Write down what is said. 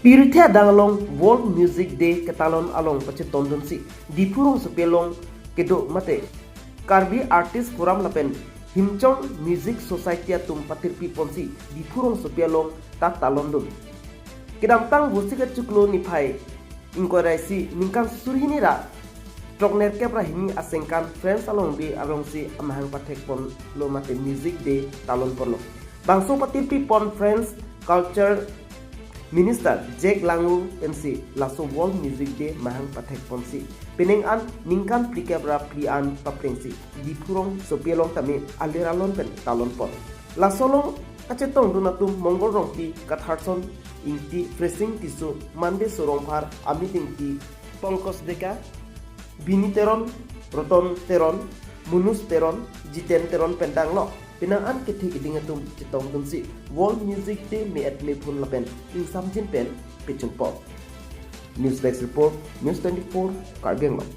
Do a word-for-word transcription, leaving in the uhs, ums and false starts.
Pirthe adang along World Music Day ketalon along pachetondunsi Diphu rongsopi along kedo mate Karbi Artist Forum lapen Himchong Music Society atum patirpi ponsi Diphu rongsopi along ta talondun. Kedamtang Vosik achiklo niphai ingkoi ra isi ningkan suri hini ra throknerkep ra hini asengkan Friends along bi alongsi amahang pathek ponlo mate Music Day talon ponlo. Bangso patirpi pon Friends Culture Minister Jack Langu pensi laso World Music Day mahang pathek ponsi penang an ningkan phlikep ra phli an paprengsi Diphu rongsopi along tame alir alon pen talon pon. Laso along kachetongdun atum Mongol Rongpi, Katharson Ingti, Fresing Tisso, Mande Sorongphar, Amit Ingti, Pankaj Deka, Bini Teron, Roton Teron, Munus Teron, Jiten Teron pen danglo. Penang an kethe keding atum chetongdunsi World Music Day me-et mephun lapen ingsamjin pen pechunpo. News Desk Report, News twenty-four, Karbi Anglong.